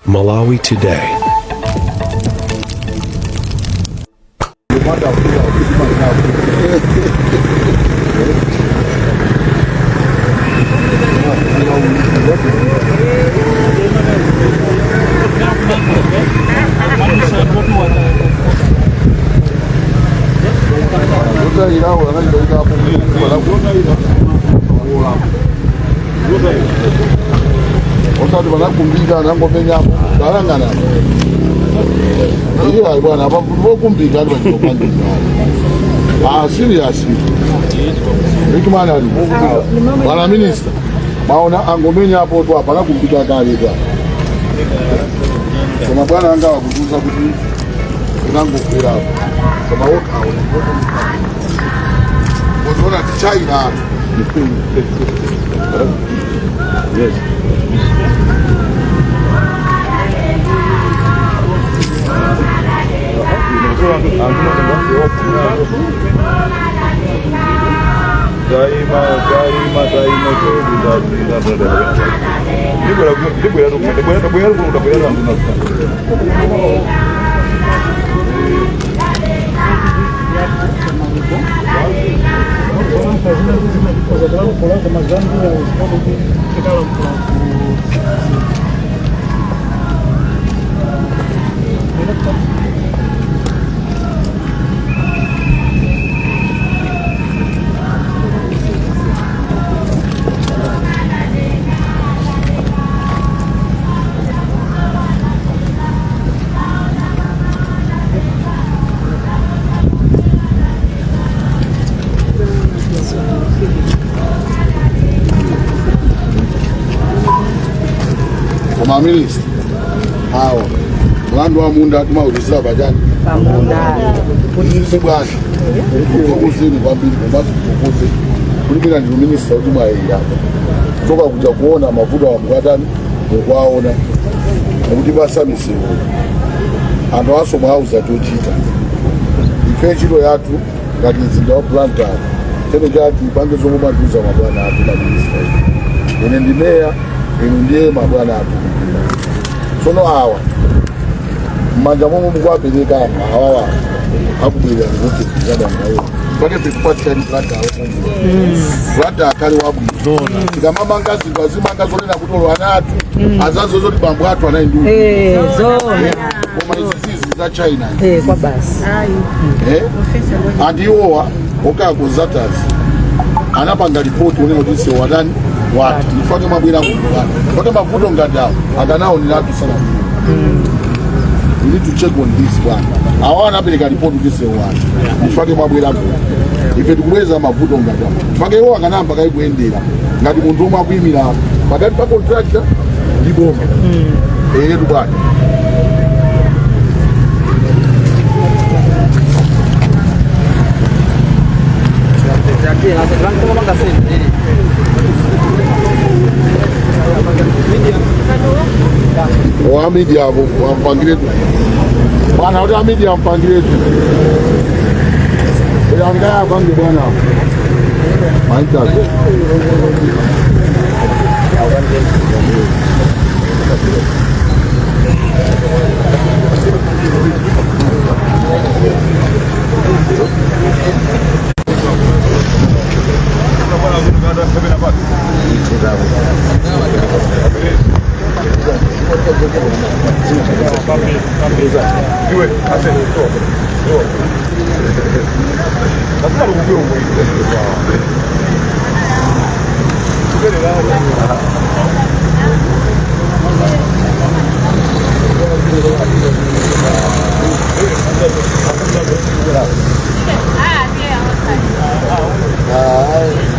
Malawi Today. Osati vanakumbika nangomenyapo dalangana iye ayi bwana apa vokumbika ali vachitopangisa. Ah, serious ikimana ali bwana minister, maona angomenyapo tu apa nakumbika kale tu apa. Koma bwana anga wakutuza kuti unangokwerapo koma wokawo uziona tichaina atu. Yes. Taima, taima, taima, ndibwera ndibwera kuno ndabwera kuno. Koma minista awa mlandu wa munda timauzisira pachani? Pamunda. Izi bwana, kuthokozeni kwambiri, komanso tithokoze kulimira ndinu minista kuti mwayeya kuchoka kuja kuona mavuto awa mukatani mukuwaona nekuti basa misewu anthu aso mwauza chochita. Ife ntchito yathu ngati mzinda wa Blantyre chene chati pange zomwe mwatiuza mabwana athu maminista. Ine ndi meya, inu ndiye mabwana athu. Tsono awa mmanja momwe mukuwapereka awawa akubwerera ndikuti pake pekupatsani Blantyre wokongola, Blantyre akhale wabwino. Tikamamanga zinthu azimanga zonena kuti olo ana athu azazo zoti bambo athu anali ndi Zona. Koma izi zizi za China. Kwa basi. Eh? Andiwowa okakonzatazi anapanga ripoti unena kuti msewu watani wati ndifake mabwera kuno fake mavuto ngati awo akanaonera sana. We need to check on this bwana. Awa anapereka ripoti kuti msewu wati ndifake mabwera kuno. Ife tikubweza mavuto ngati awo fake iwo akanamba kai kuyendera ngati munthu omwe akuyimira pakati pa contractor ndi boma eyetu bwana. Wa media abo wampangiretu bwana, kuti a media ampangiretu angaya apange bwana maitazo. Iwe, ase, to. Lazima lukubwe umwe.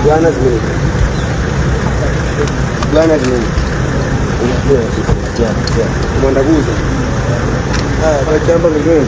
Bwana zimene. Bwana zimene. Mwandakuza. Ah, pachamba ngwe.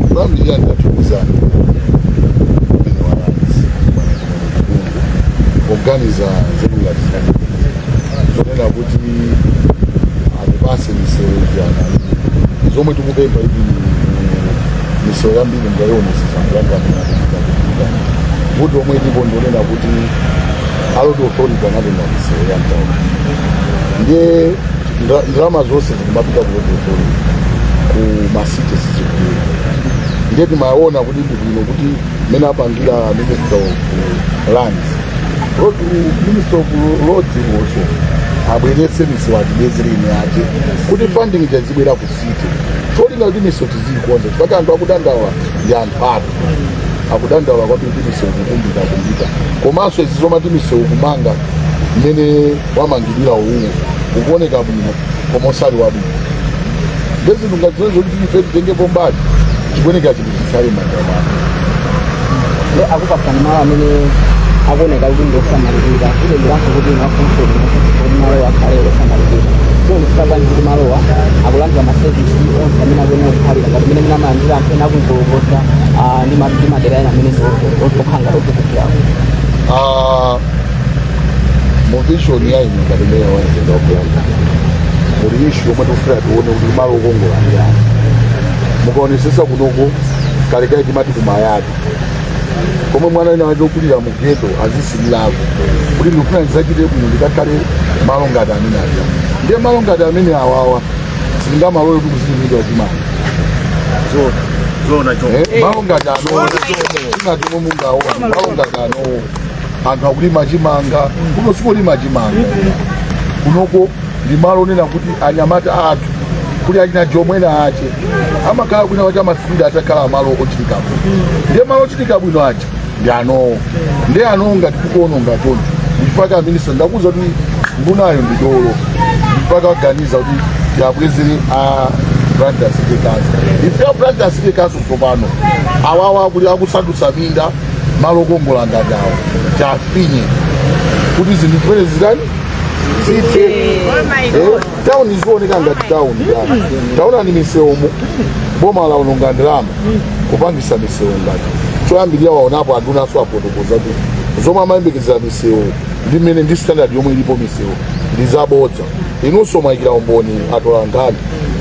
Kulandirira ndathokozani. Ndikuganiza nzeru ngati zimene zonena kuti atipase misewu ijana zomwe tikupempha ivi, misewu yambiri mungayionesesa mkulanga. Vuto omwe ilipo ndionena kuti a Road Authority anatenga misewu ya mtauni, ndiye ndalama zonse zikumapita ku Road Authority, ku ma city sizikubwera. Ndiye timaona kuti ndi bwino kuti mmene apangira Minister of Lands, road, Minister of Roads also abweretse misewu, atibwezere ine ake kuti funding chazibwera ku city, cholinga kuti misewu tiziyikonza, chifukwa anthu akudandaula ndi anthu athu akudandaula kwambiri kuti misewu kukumbika kumbika. Komanso izi zomati misewu kumanga mmene wamangidwira uwu ukuoneka bwino koma osali wabwino, ndezinthu ngati zimenezo kuti ife titengepo mbali, chikuoneka chinthu chisale m'manja mwake. Nde akupasani malo amene akuoneka kuti ndi osamalirika, kutengeranso kuti mwafunso kuti malowa akhale osamalirika, zionetsera bwanji kuti malowa akulandira ma service onse amene akuyenera kukhalira ngati mmene amalandira anthu ena akunkolokosa ndi madera ena amene ndi okhala ngati otukukirawo? Ah, mu vision ya ine ngati meya wa mzinda wa Blantyre muli issue yomwe tikufuna tione kuti malo okongola ndi ani. Mukaonesesa kunoko, kalekale timati kumayadi komwe mwana wina wache okulira mu ghetto azisilirako kuti ndikufuna ndizachite bwino, ndikakhale malo ngati amene aja. Ndiye malo ngati amene awawa sitingamalole kuti kuzilimidwa chimanga. Zona cho. Malo ngati anowo ingati momwe mungaona malo ngati anowo anthu akulima chimanga, kuno sikulima chimanga. Kunoko ndi malo onena kuti anyamata athu kuli achina jomwena ache amakhala kwina wache amasilira atakhala malo ochitika bwino. Ndiye malo ochitika bwino aja ndi anowo, ndiye anowo ngati tikuononga choncho, ndichifukwa minister ndakuza kuti ndunayo ndi dolo, ndichifukwa aganiza kuti tiabwezere a Blantyre City Council. Ife a Blantyre City Council tsopano awawa akuti akusandutsa minda malo okongola ngati awo, tiafinye kuti zinthu zimene zitani, zithe. Town izioneka ngati town yani. Taona ni misewumo, boma laononga ndalama kupangisa misewu. Ngati choyambirira waonapo andunaso afotokoza kuti zomwe amayembekezera misewu ndi mmene ndi standard yomwe ilipo misewu ndi zabodza. Inunso mwayikira umboni atola nkhani,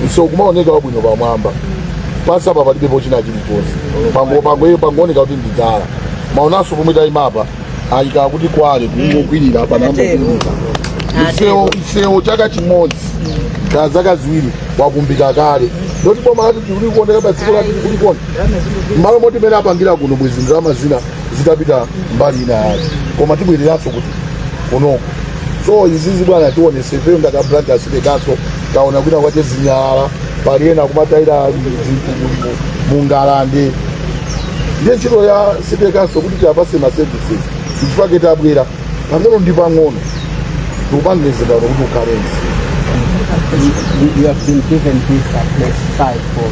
msewu kumaoneka wabwino pamwamba, pansi apa palibepo china chilichonse, pango pango pangooneka kuti ndi dzala. Maonanso pomwe tayimapa ayika kuti kwale kungokwirira panambokumbika msewu. Msewu chaka chimodzi ka zaka 2 wakumbika kale, ndoti boma lati tili kuoneka pa dziko lati kulikuona malo moti mene apangira kuno bwezi ndalama zina zitapita mbali ina yake, koma tibwereranso kuti kunoko. So izizi bwana tionese ifeyo ngati a Blantyre City Council taona kwina kwache zinyalala, pali ena kumatayira zinthu mungalande. Ndiye ntchito ya city council kuti tiapase ma services, chifukwa tabwera pang'ono ndi pang'ono tikupanga mzinda uno kuti ukhale mzinda. You have been given this place site for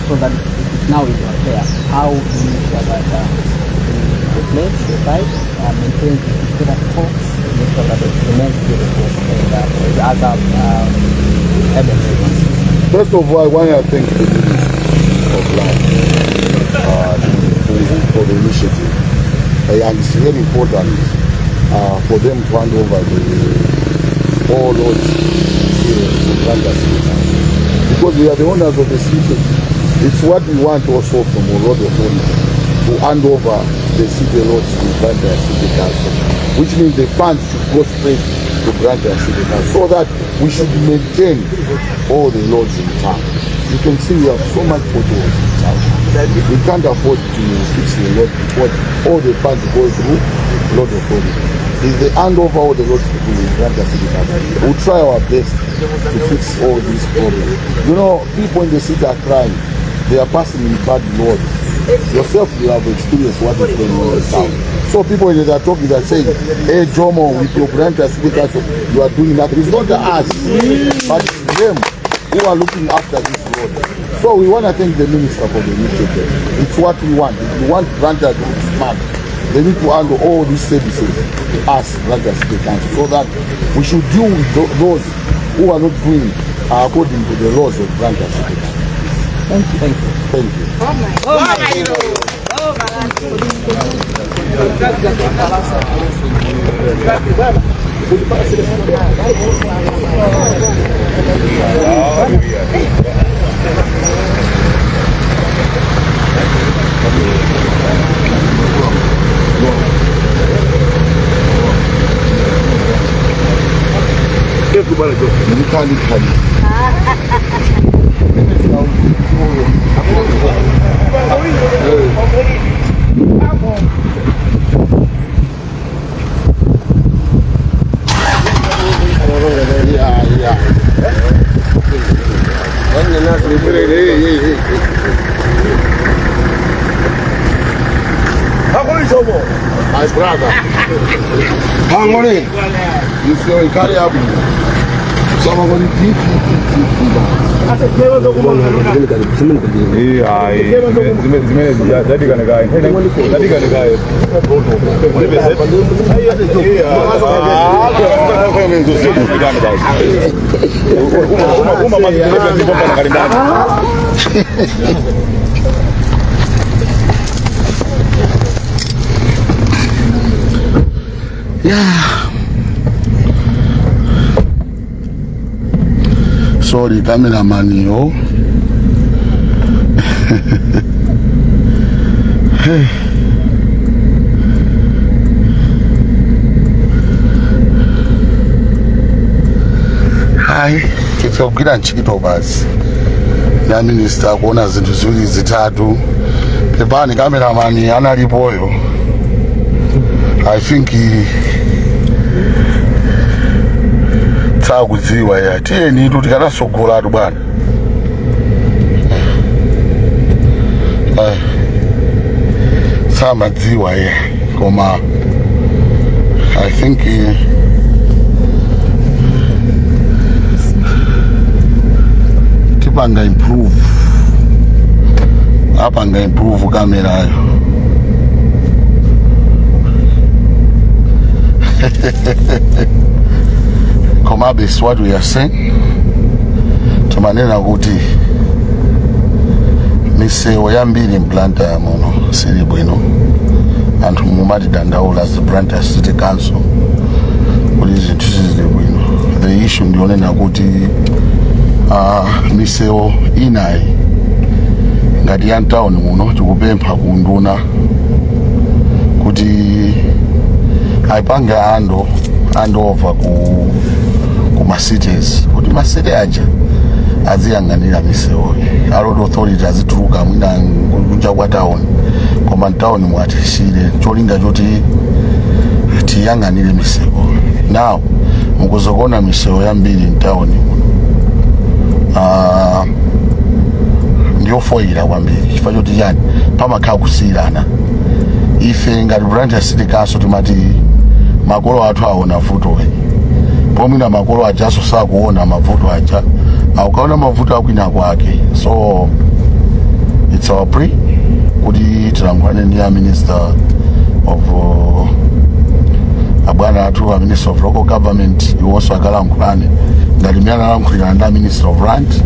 so that it is now in your care. How do you ensure that the place, the site, maintains its status quo, make sure that it remains beautiful and the other urban areas? First of all, I want to thank the Minister of Land for the initiative. And it's very important for them to hand over the all roads here to Blantyre City Council, because we are the owners of the city. It's what we want also from the road authority to hand over the city roads to Blantyre City Council, which means the funds should go straight to Blantyre City Council so that we should maintain all the roads in town. You can see we have so much potholes in town. We can't afford to fix the road because all the funds go through road authority. If they hand over all the roads to the Blantyre City Council, we'll try our best to fix all these problems. People in the city are crying. They are passing in bad roads. Yourself, you have experienced what is going on in town. So people that are talking, they are saying, "Hey, Jomo, with your Blantyre City Council, you are doing nothing." It's not us, but it's them who are looking after this road. So we want to thank the minister for the initiative. It's what we want. If we want Blantyre to look smart, they need to handle all these services to us, Blantyre City Council, so that we should deal with those who are not doing according to the laws of Blantyre City Council. Thank you. Thank you. Thank you. Oh my God. Ndikali kali. Yeah. Hey, hey, hey. My brother. Pangole. Misewu ikhale yabwino. Kusama kuti ti ti ti ti ti basi. Hayi, zimene zadikanekaye, zadikanekaye. Yeah. Sorry, cameraman yo. Hey. Hayi, ife kugwira ntchito basi. Ya minister kuona zinthu ziwiri zitatu. Pepani, cameraman analipoyo. I think sakudziwa ya tiyeni tu tikanasogolatu bwana. Samadziwa ya, koma I think tipanga improve, apanga improve kamerayo. Komabe is what we are saying, timanena kuti misewu yambiri m'Blantyre muno sili bwino. Anthu mumatidandaula as the Blantyre City Council kuti zinthu sizili bwino. The issue ndionena kuti misewu inayi ngati ya mtawuni muno, tikupempha kunduna kuti ayipange hand over ku ma cities, kuti ma city aja aziyang'anira misewu. A road authority azituluka mwina kunja kwa town, koma mtawuni mwatishire cholinga choti tiyang'anire misewu. Now mukuzokuona misewu yambiri mtawuni muno ndiyofoyira kwambiri. Chifukwa choti chani? Pamakhala kusiyirana. Ife ngati Blantyre City Council timati makolo athu aona vutoyi, pomwina makolo ajaso sakuona mavuto aja, akukaona mavuto akwina kwake. So it's our plea kuti tilankhulane ndi a minister of abwana athu, a Minister of Local Government, iwonso akalankhulane ngati mmene analankhulirana ndi a Minister of Land,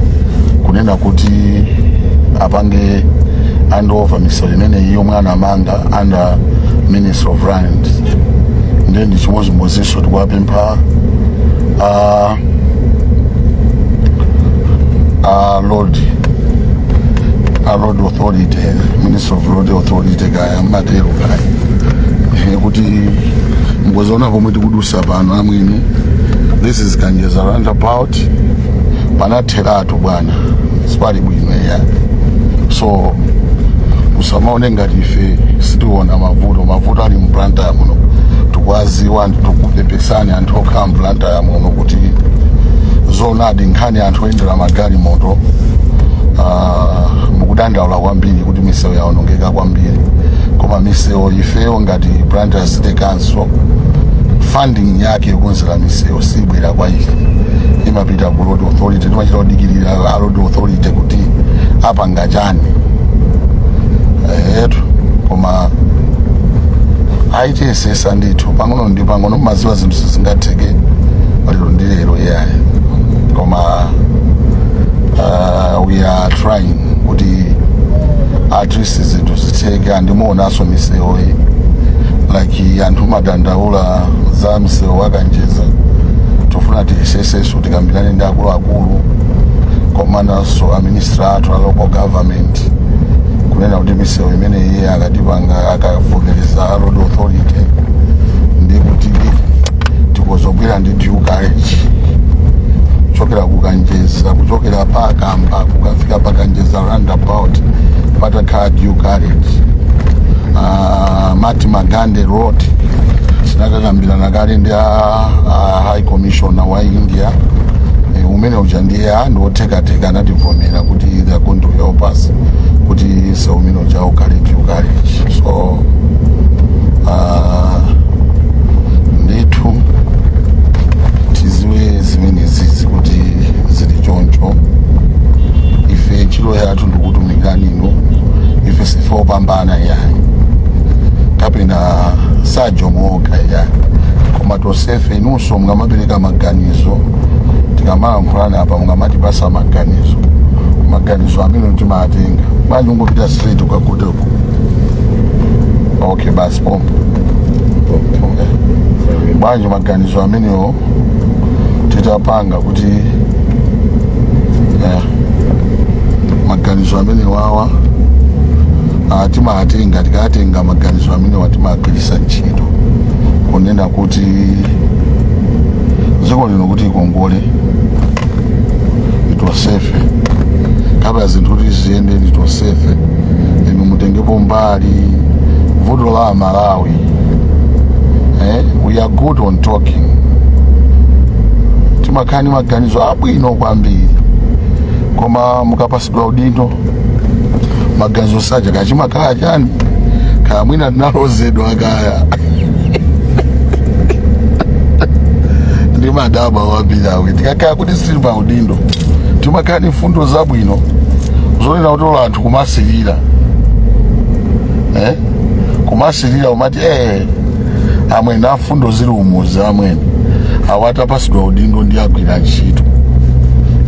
kunena kuti apange hand over misewu imene yomwe anamanga under Minister of Land. Ndiye ndi chimodzimodzinso tikuwapempha a road authority, Minister of Road Authority kaya matero kaya, kuti mukuzoona pomwe tikudusa pano amwene, this is Kanjeza roundabout, panatheratu bwana, sipali bwino ya. So usamaone ngati ife sitiona mavuto. Mavuto ali m'Blantyre muno tikuwaziwa. Tikupepesani anthu okhala m'Blantyre muno kuti zoonadi nkhani anthu oyendera magalimoto mukudandaula kwambiri kuti misewu yaonongeka kwambiri. Koma misewu, ifeyo ngati Blantyre City Council, funding yake yokonzera misewu sibwera kwa ife, imapita ku road authority. Timachita kudikirira a road authority kuti apanga chani etu. Koma aitiyesesa ndithu pang'ono ndi pang'ono. Maziwa zinthu sizingatheke lero ndi lero iyayi, koma we are trying kuti at least zinthu zitheke. Andimuonanso misewu iyi Like anthu madandaula za msewu wa Kanjeza, tofuna tiyeseseso tikambirane ndi akuluakulu komanso a minister athu a local government kunena kuti misewu imene iye akatipanga, akavomereza a road authority, ndi kuti tikozobwera ndi dual carriage kuchokera ku Kanjeza, kuchokera pa Kamba kukafika pa Kanjeza roundabout, patakhala dual carriage. Mahatma Gandhi Road tinakakambirana kale ndi a high commissioner wa India. Umene uja ndiye ndiothekatheka, anativomera kuti they are going to help us kuti msewu umene uja ukhale dual carriage. So ndithu tiziwe zimene zizi kuti zili choncho. Ife ntchito yathu ndikutumikirani inu. Ife sife opambana yayi, kapena sajomoka yayi, koma tonsefe inunso mungamapereka maganizo. Tikamalankhulana apa, mungamatipasa maganizo, maganizo amene timatenga. Bwanji ungopita straight ukaguteko? Okay, basi pompo. Okay. Bwanji maganizo amenewo titapanga kuti maganizo amene wawa timatenga, tikatenga maganizo amene watimagwiritsa ntchito kunena kuti dziko lino kuti ikongole tonsefe, kapena zinthu kuti ziyende ndi tonsefe. Inu mutengepo mbali. Vuto la Malawi, we are good on talking. Timakhala ndi maganizo abwino kwambiri, koma mukapasidwa udindo maganizo saja kachimakhala chani, kaya mwina tinalozedwa, kaya ndi madaba wambiri awe. Tikakhala kuti sitili pa udindo timakhala ndi mfundo zabwino zonena kuti ola anthu kumasilira, eh? Kumasilira umati amwene afundo zili umuzi, amwene awatapasidwa udindo ndi agwira ntchito.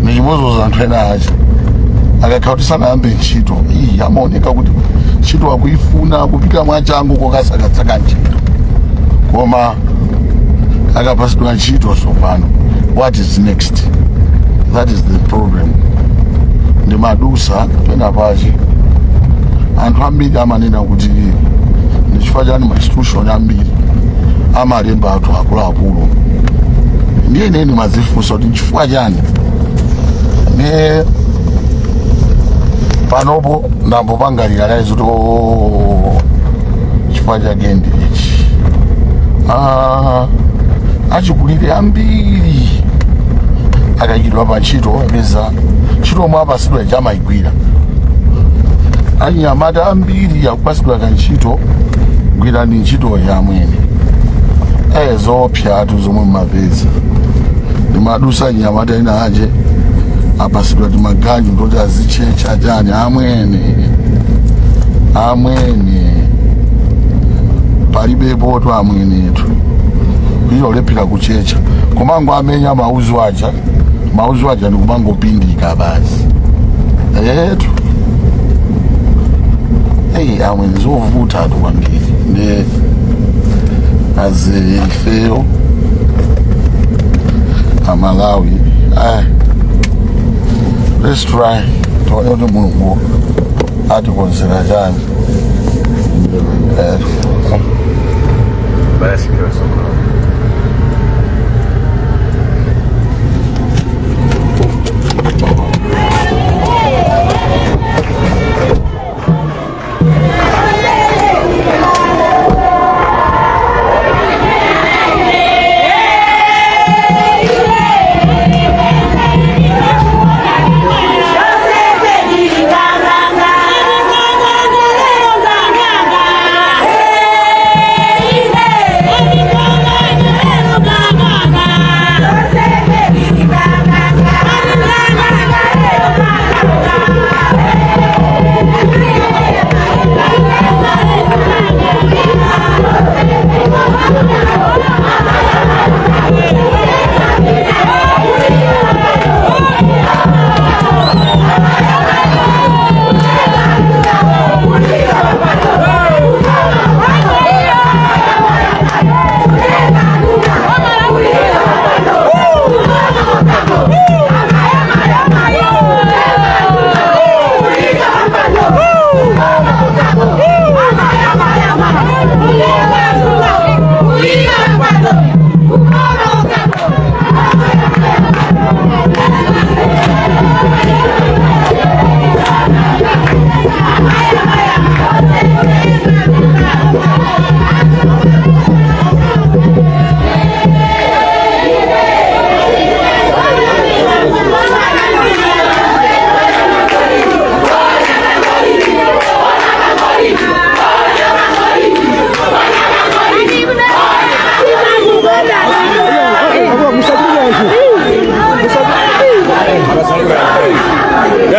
Ni chimodzimodzi anthu ena aja akakhala kuti sanayambe ntchito iyi, amaoneka kuti ntchito akuifuna, kupita mwachangu kokasakatsaka ntchito, koma akapasidwa ntchito tsopano, what is next? That is the problem. Ndimadusa pena pachi, anthu ambiri amanena kuti ndi chifukwa chani ma institution ambiri amalemba anthu akuluakulu. Ndiye ineni mazifunsa kuti nchifukwa chani. Ndiye panopo ndambopanga realize kuti, oh, chifukwa chake ndi ichi. Achikulire ambiri akayikidwa pa ntchito, apeza ntchito omwe apasidwa chamayigwira. Anyamata ambiri akupasidwa kantchito, gwirani ntchito yamwene. Zoopsatu zomwe mmapeza. Ndimadusa, anyamata ena aje apasidwa timaganyu ndoti azichecha chani. Amwene, amwene, palibepo tu amwenetu kuchita kulephera kuchecha, komango amenya mauzu aja, mauzu aja ndikumangopindika basi etu. Eyi, amwene, zovuta tu kwambiri. Ndiye aze ifeyo amalawi, let's try tione kuti Mulungu atikonzera chani. Basi kwa soko.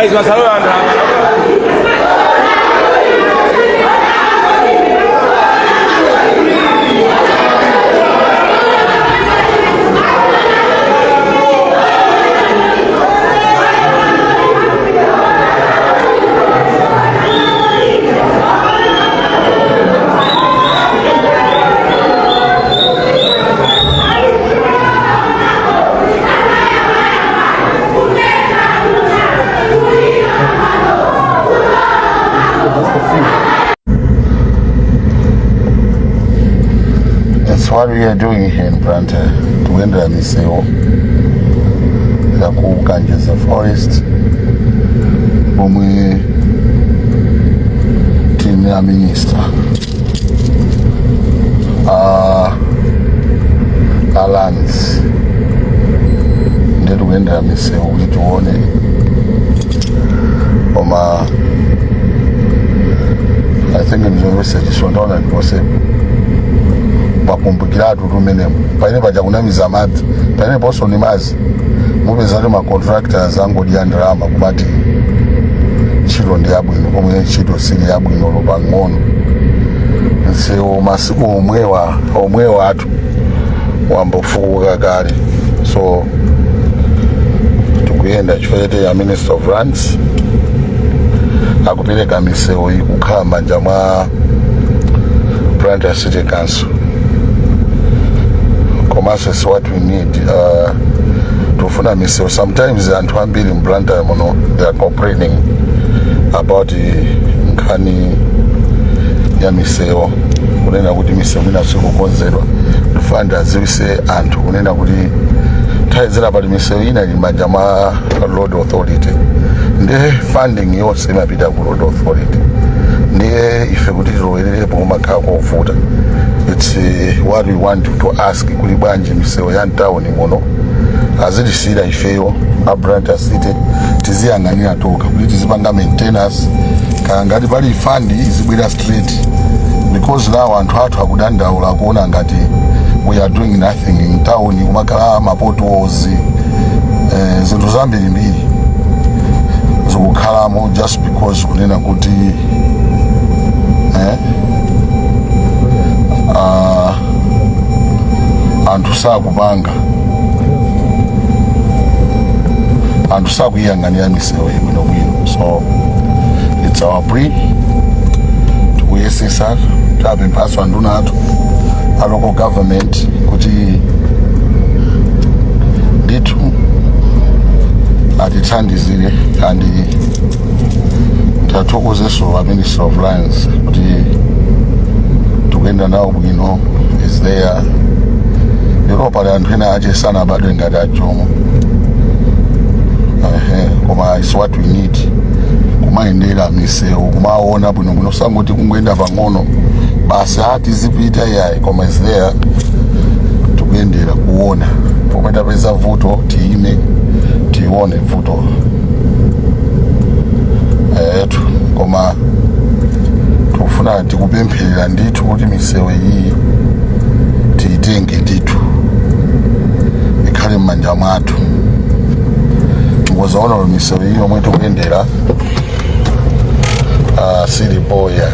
Guys, masalo anthu. That's what we are doing here in Blantyre. Tikuyendera misewu ya ku Kanjedza Forest pomwe tili a minister a lands, ndiye tikuyendera misewu kuti tione, koma I think ndizomvetsa chisoni. Ndaona ndiponsepo pakumbukiratu tumenemo paine paja kunamiza madzi, paine ponso ni madzi. Mupezatu ma contractors angodya ndalama, kumati ntchito ndi yabwino pomwe ntchito sili yabwino lopang'ono. Msewu masiku omwewa omwewa athu wambofukuka kale, so tikuyenda chifukwa chete ya Minister of Lands akupereka misewu iyi kukhala m'manja mwa Blantyre City Council. Komanso is what we need. Tofuna misewu. Sometimes anthu ambiri mu Blantyre muno, they are complaining about nkhani ya misewu, kunena kuti misewu mwina sikukonzedwa. Ndifuna ndiadziwise anthu kunena kuti nthawi zina pali misewu ina ili m'manja mwa Road Authority, ndiye funding yonse imapita ku Road Authority, ndiye ife kuti tilowererepo kumakhala kovuta. It's what we want to ask, kuli bwanji misewu ya mtawuni muno azitisiyira ifeyo a Blantyre City, tiziyang'anira tokha kuti tizipanga maintenance, kaya ngati pali fund izibwera straight, because now anthu athu akudandaula, akuona ngati we are doing nothing in town. Kumakhala ma potholes, zinthu zambirimbiri zikukhalamo just because kunena kuti anthu sakupanga, anthu sakuyiyang'anira misewu bwinobwino. So it's our plea, tikuyesesa, tapemphaso anduna athu a local government kuti ndithu atithandizire, and tathokozeso a Minister of Lands kuti tikuyenda nawo bwino. Is there lero pali anthu ena ache sanabadwe ngati ajomo. Ehe, koma is what we need, kumayendera misewu, kumaona bwinobwino, sangoti kungoyenda pang'ono basi ati zipita, yayi. Koma is there tikuyendera kuona pomwe tapeza vuto, tiyime tione vuto etu. Koma tikufuna, tikupempherera ndithu kuti misewu iyi tiyitenge ndithu, ikhale m'manja mwathu. Ngozaona kuti misewu iyi yomwe tikuyendera silipoya.